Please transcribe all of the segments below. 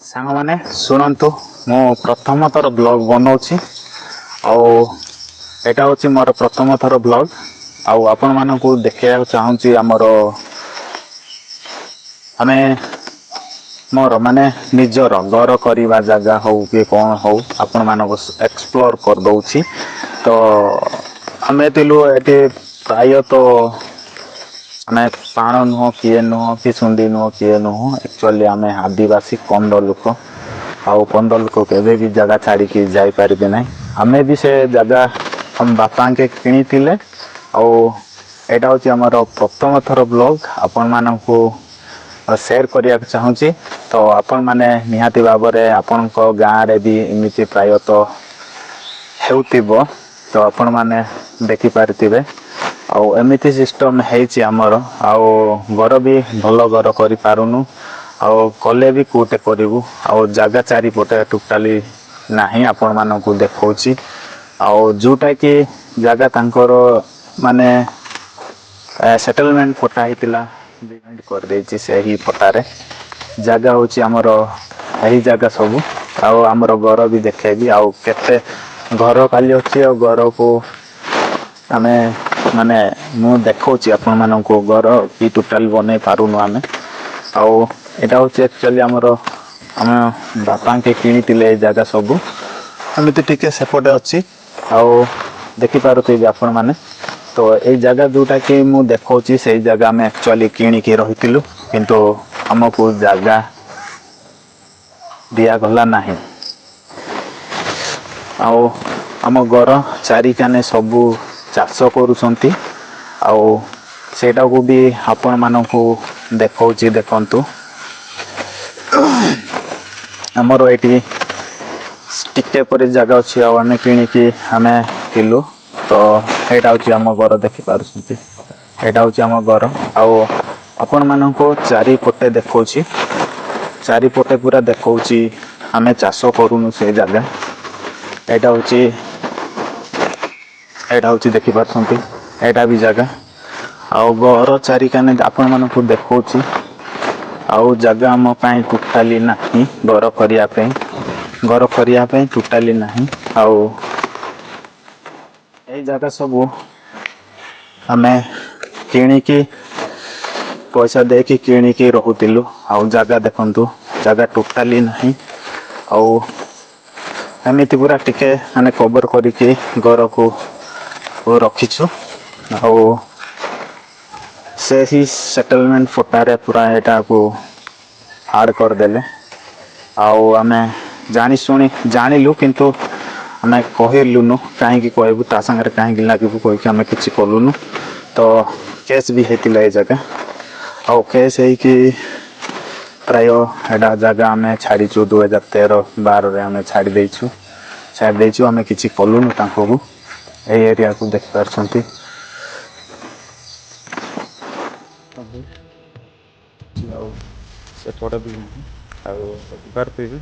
ସାଙ୍ଗମାନେ, ଶୁଣନ୍ତୁ, ମୁଁ ପ୍ରଥମ ଥର ବ୍ଲଗ୍ ବନଉଛି ଆଉ ଏଇଟା ହେଉଛି ମୋର ପ୍ରଥମ ଥର ବ୍ଲଗ୍। ଆଉ ଆପଣମାନଙ୍କୁ ଦେଖେଇବାକୁ ଚାହୁଁଛି ଆମର ଆମେ ମୋର ମାନେ ନିଜର ଘର କରିବା ଜାଗା ହଉ କି କ'ଣ ହଉ, ଆପଣମାନଙ୍କୁ ଏକ୍ସପ୍ଲୋର କରିଦେଉଛି। ତ ଆମେ ଥିଲୁ ଏଠି ପ୍ରାୟତଃ। ଆମେ ପାଣ ନୁହଁ, କିଏ ନୁହଁ କି ଶୁଣ୍ଡି ନୁହଁ, କିଏ ନୁହଁ। ଆକ୍ଚୁଆଲି ଆମେ ଆଦିବାସୀ କନ୍ଧ ଲୋକ ଆଉ କନ୍ଧ ଲୋକ କେବେ ବି ଜାଗା ଛାଡ଼ିକି ଯାଇପାରିବେ ନାହିଁ। ଆମେ ବି ସେ ଜାଗା ଆମ ବାପାଙ୍କେ କିଣିଥିଲେ। ଆଉ ଏଇଟା ହେଉଛି ଆମର ପ୍ରଥମ ଥର ବ୍ଲଗ୍, ଆପଣମାନଙ୍କୁ ସେୟାର କରିବାକୁ ଚାହୁଁଛି। ତ ଆପଣମାନେ ନିହାତି ଭାବରେ ଆପଣଙ୍କ ଗାଁରେ ବି ଏମିତି ପ୍ରାୟତଃ ହେଉଥିବ, ତ ଆପଣମାନେ ଦେଖିପାରିଥିବେ। ଆଉ ଏମିତି ସିଷ୍ଟମ୍ ହେଇଛି ଆମର। ଆଉ ଘର ବି ଭଲ ଘର କରିପାରୁନୁ, ଆଉ କଲେ ବି କୋଉଟେ କରିବୁ? ଆଉ ଜାଗା ଚାରିପଟେ ଟୋଟାଲି ନାହିଁ। ଆପଣମାନଙ୍କୁ ଦେଖାଉଛି। ଆଉ ଯୋଉଟାକି ଜାଗା ତାଙ୍କର ମାନେ ସେଟଲମେଣ୍ଟ ପଟା ହେଇଥିଲା, କରିଦେଇଛି ସେହି ପଟାରେ ଜାଗା ହେଉଛି ଆମର ଏହି ଜାଗା ସବୁ। ଆଉ ଆମର ଘର ବି ଦେଖେଇବି, ଆଉ କେତେ ଘର ଖାଲି ଅଛି। ଆଉ ଘରକୁ ଆମେ ମାନେ ମୁଁ ଦେଖାଉଛି ଆପଣମାନଙ୍କୁ, ଘର ବି ଟୋଟାଲ ବନେଇ ପାରୁନୁ ଆମେ। ଆଉ ଏଇଟା ହେଉଛି ଆକ୍ଚୁଆଲି ଆମର ଆମ ବାପାଙ୍କେ କିଣିଥିଲେ ଏଇ ଜାଗା ସବୁ। ଏମିତି ଟିକେ ସେପଟେ ଅଛି ଆଉ ଦେଖିପାରୁଥିବେ ଆପଣମାନେ। ତ ଏଇ ଜାଗା ଯୋଉଟାକି ମୁଁ ଦେଖାଉଛି, ସେଇ ଜାଗା ଆମେ ଆକ୍ଚୁଆଲି କିଣିକି ରହିଥିଲୁ, କିନ୍ତୁ ଆମକୁ ଜାଗା ଦିଆଗଲା ନାହିଁ। ଆଉ ଆମ ଘର ଚାରିକାନେ ସବୁ ଚାଷ କରୁଛନ୍ତି, ଆଉ ସେଇଟାକୁ ବି ଆପଣମାନଙ୍କୁ ଦେଖାଉଛି, ଦେଖନ୍ତୁ। ଆମର ଏଇଠି ଟିକେ ପରି ଜାଗା ଅଛି ଆଉ ଆମେ କିଣିକି ଆମେ ଥିଲୁ। ତ ଏଇଟା ହେଉଛି ଆମ ଘର, ଦେଖିପାରୁଛନ୍ତି, ଏଇଟା ହେଉଛି ଆମ ଘର। ଆଉ ଆପଣମାନଙ୍କୁ ଚାରିପଟେ ଦେଖାଉଛି, ଚାରିପଟେ ପୁରା ଦେଖାଉଛି। ଆମେ ଚାଷ କରୁନୁ ସେ ଜାଗା। ଏଇଟା ହେଉଛି ଦେଖିପାରୁଛନ୍ତି, ଏଇଟା ବି ଜାଗା। ଆଉ ଘର ଚାରିକାନେ ଆପଣମାନଙ୍କୁ ଦେଖାଉଛି। ଆଉ ଜାଗା ଆମ ପାଇଁ ଟୋଟାଲି ନାହିଁ ଘର କରିବା ପାଇଁ, ଘର କରିବା ପାଇଁ ଟୋଟାଲି ନାହିଁ। ଆଉ ଏଇ ଜାଗା ସବୁ ଆମେ କିଣିକି, ପଇସା ଦେଇକି କିଣିକି ରହୁଥିଲୁ। ଆଉ ଜାଗା ଦେଖନ୍ତୁ, ଜାଗା ଟୋଟାଲି ନାହିଁ। ଆଉ ଏମିତି ପୁରା ଟିକେ ମାନେ କଭର କରିକି ଘରକୁ ରଖିଛୁ। ଆଉ ସେହି ସେଟଲମେଣ୍ଟ ପଟ୍ଟାରେ ପୁରା ଏଟାକୁ ଆଡ଼୍ କରିଦେଲେ। ଆଉ ଆମେ ଜାଣି ଶୁଣି ଜାଣିଲୁ, କିନ୍ତୁ ଆମେ କହିଲୁନୁ। କାହିଁକି କହିବୁ, ତା ସାଙ୍ଗରେ କାହିଁକି ଲାଗିବୁ କହିକି ଆମେ କିଛି କଲୁନୁ। ତ କେସ୍ ବି ହେଇଥିଲା ଏ ଜାଗା। ଆଉ କେସ୍ ହେଇକି ପ୍ରାୟ ଏଇଟା ଜାଗା ଆମେ ଛାଡ଼ିଛୁ 2013-12ରେ। ଆମେ ଛାଡ଼ି ଦେଇଛୁ, ଛାଡ଼ି ଦେଇଛୁ। ଆମେ କିଛି କଲୁନୁ ତାଙ୍କକୁ। ଏଇ ଏରିଆକୁ ଦେଖିପାରୁଛନ୍ତି ଆଉ ସେପଟେ ବି ନାହିଁ। ଆଉ ଦେଖିପାରୁଥିବେ,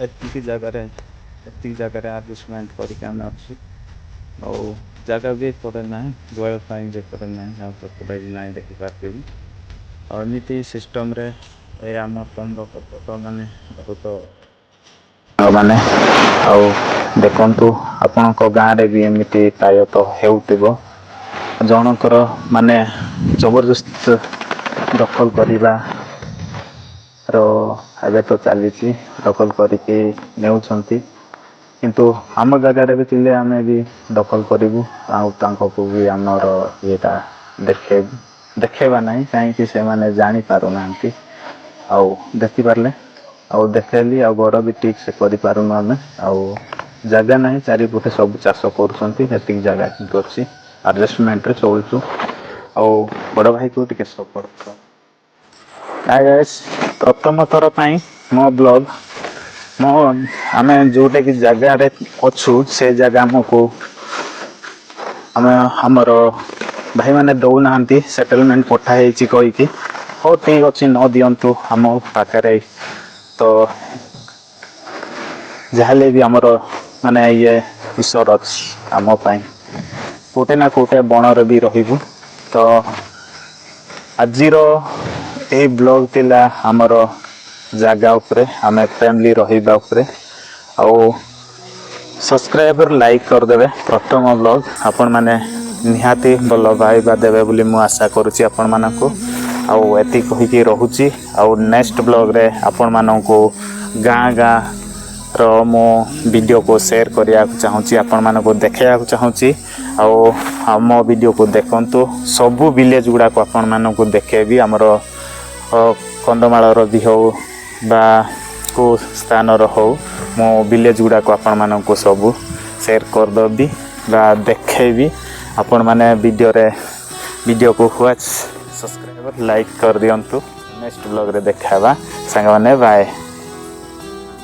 ଏତିକି ଜାଗାରେ, ଏତିକି ଜାଗାରେ ଆଡ଼ଜଷ୍ଟମେଣ୍ଟ କରିକି ଆମେ ଅଛୁ। ଆଉ ଜାଗା ବି ଏପଟେ ନାହିଁ, ଗୁହାଳ ପାଇଁ ବି ଏପଟେ ନାହିଁ, ଆଉ ସେପଟେ ବି ନାହିଁ, ଦେଖିପାରୁଥିବେ। ଆଉ ଏମିତି ସିଷ୍ଟମରେ ଏ ଆମ ପର୍ବ ମାନେ ବହୁତ ମାନେ। ଆଉ ଦେଖନ୍ତୁ, ଆପଣଙ୍କ ଗାଁରେ ବି ଏମିତି ପ୍ରାୟତଃ ହେଉଥିବ। ଜଣଙ୍କର ମାନେ ଜବରଦସ୍ତ ଦଖଲ କରିବାର ଏବେ ତ ଚାଲିଛି, ଦଖଲ କରିକି ନେଉଛନ୍ତି। କିନ୍ତୁ ଆମ ଜାଗାରେ ବି ଥିଲେ ଆମେ ବି ଦଖଲ କରିବୁ, ଆଉ ତାଙ୍କକୁ ବି ଆମର ଇଏଟା ଦେଖେଇବୁ। ଦେଖେଇବା ନାହିଁ, କାହିଁକି ସେମାନେ ଜାଣିପାରୁନାହାନ୍ତି। ଆଉ ଦେଖିପାରିଲେ, ଆଉ ଦେଖେଇଲି। ଆଉ ଘର ବି ଠିକ୍ ସେ କରିପାରୁନୁ ଆମେ। ଆଉ ଜାଗା ନାହିଁ, ଚାରିପଟେ ସବୁ ଚାଷ କରୁଛନ୍ତି। ସେତିକି ଜାଗା କିନ୍ତୁ ଅଛି, ଆଡ଼ଜଷ୍ଟମେଣ୍ଟରେ ଚଳୁଛୁ। ଆଉ ବଡ଼ ଭାଇକୁ ଟିକେ ସପୋର୍ଟ କର। ପ୍ରଥମ ଥର ପାଇଁ ମୋ ବ୍ଲଗ୍। ମୋ ଆମେ ଯୋଉଟାକି ଜାଗାରେ ଅଛୁ, ସେ ଜାଗା ଆମକୁ ଆମେ ଆମର ଭାଇମାନେ ଦଉନାହାନ୍ତି, ସେଟଲମେଣ୍ଟ ପଠା ହେଇଛି କହିକି। ହଉ, ଠିକ୍ ଅଛି, ନ ଦିଅନ୍ତୁ। ଆମ ପାଖରେ ତ ଯାହାହେଲେ ବି ଆମର ମାନେ ଇଏ ଈଶ୍ୱର ଅଛି ଆମ ପାଇଁ। କୋଉଟେ ନା କୋଉଟେ ବଣରେ ବି ରହିବୁ। ତ ଆଜିର ଏଇ ବ୍ଲଗ୍ ଥିଲା ଆମର। ଜାଗା ଉପରେ, ଆମେ ଫ୍ୟାମିଲି ରହିବା ଉପରେ। ଆଉ ସବସ୍କ୍ରାଇବର, ଲାଇକ୍ କରିଦେବେ। ପ୍ରଥମ ବ୍ଲଗ୍, ଆପଣମାନେ ନିହାତି ଭଲ ପାଇବା ଦେବେ ବୋଲି ମୁଁ ଆଶା କରୁଛି ଆପଣମାନଙ୍କୁ। ଆଉ ଏତିକି କହିକି ରହୁଛି। ଆଉ ନେକ୍ସଟ ବ୍ଲଗ୍ରେ ଆପଣମାନଙ୍କୁ ଗାଁ ଗାଁର ମୁଁ ଭିଡ଼ିଓକୁ ସେୟାର କରିବାକୁ ଚାହୁଁଛି, ଆପଣମାନଙ୍କୁ ଦେଖାଇବାକୁ ଚାହୁଁଛି। ଆଉ ଆମ ଭିଡ଼ିଓକୁ ଦେଖନ୍ତୁ, ସବୁ ଭିଲେଜ୍ ଗୁଡ଼ାକ ଆପଣମାନଙ୍କୁ ଦେଖେଇବି। ଆମର କନ୍ଧମାଳର ବି ହଉ ବା କେଉଁ ସ୍ଥାନର ହଉ, ମୁଁ ଭିଲେଜ୍ ଗୁଡ଼ାକ ଆପଣମାନଙ୍କୁ ସବୁ ସେୟାର କରିଦେବି ବା ଦେଖେଇବି। ଆପଣମାନେ ଭିଡ଼ିଓକୁ ୱାଚ୍, ସବସ୍କ୍ରାଇବ୍, ଲାଇକ୍ କରିଦିଅନ୍ତୁ। ନେକ୍ସଟ ବ୍ଲଗ୍ରେ ଦେଖା ହେବା ସାଙ୍ଗମାନେ, ବାଏ।